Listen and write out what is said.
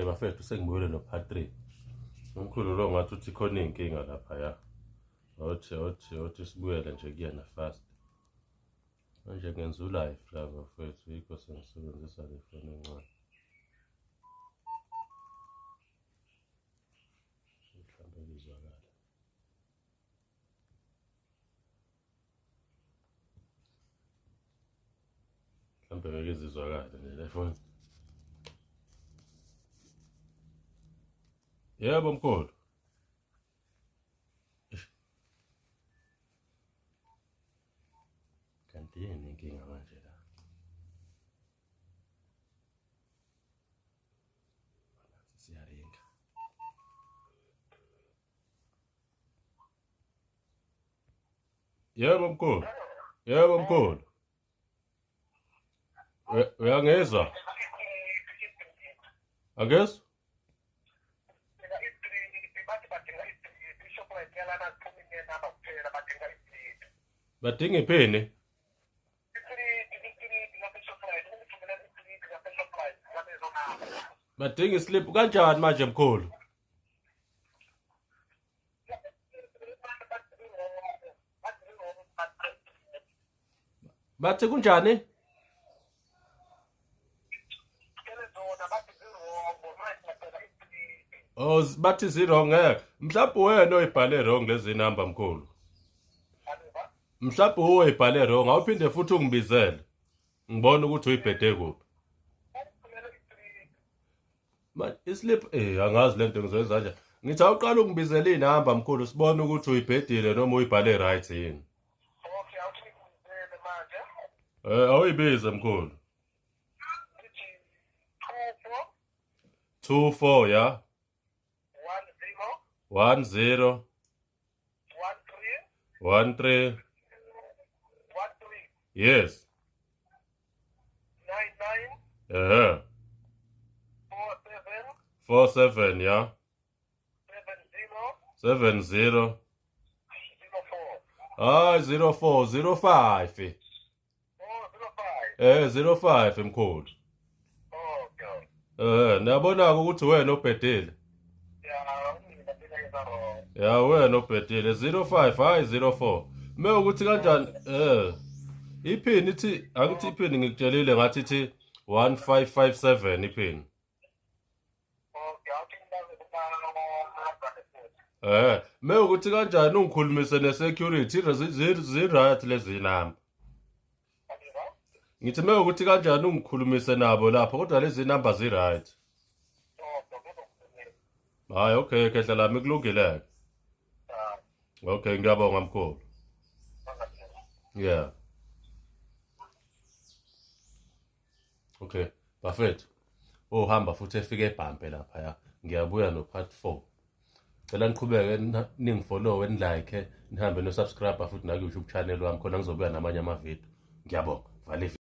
Bafethu sengibuyele no-part 3. Umkhulu lo ngathi uthi khona iy'nkinga laphaya. Othi othi othi sibuyele nje kuyena fast. Manje ngenza ulive la bafethu yikho sengisebenzisa le foni encane. Mhlawumbe kuzwakala. Mhlawumbe ngeke izizwakale nje le foni. Yebo mkhulu. Kanti yini inkinga manje la? Siyaringa. Yebo mkhulu. Yebo mkhulu. Uyangizwa? Angizwa? Badinga iphini? Badinga islip kanjani manje mkhulu? Bathi kunjani? Oh bathi zi-wrong ngeke. Mhlawumbe wena oyibhale wrong lezi number mkhulu. Mhlawumbe uwe oyibhale wrong awuphinde futhi ungibizele. Ngibona ukuthi uyibhede kuphi. Ma islip angazi lento ngizoyenza kanjani. Ngithi awuqala ungibizele inamba mkhulu sibone ukuthi uyibhedile noma uyibhale right yini. Okay, awuthi ngikubizele manje. Awuyibize mkhulu. Ngithi 24 24 ya 10 10 13 13 13 yes. 99 Eh 47 47 ya 70 70 04. hayi 04 05 Oh, 05. 05 mkhulu. Okay. Niyabona ukuthi wena obhedile. Ya, mina mina ngenza wrong. Ya wena obhedile 05 hayi 04. Me ukuthi kanjani iphini ithi angithi iphini ngikutshelile ngathi ithi 1557 iphini. Okay, awuthi ngibaze kuba Me ukuthi kanjani ungikhulumise ne-security zi-right lezi namba. Ngithi me ukuthi kanjani ungikhulumise nabo lapho kodwa lezi namba zi-right. Hayi okay khehla lami kulungile. Okay ngiyabonga mkhulu. Yeah. Okay, bafethu. Ohamba futhi efike ebhampe lapha ya. Ngiyabuya no part 4. Cela niqhubeke ningifollow, nilike, nihambe no subscribe futhi na ku YouTube channel wami khona ngizobuya namanye ama video. Ngiyabonga. Vale.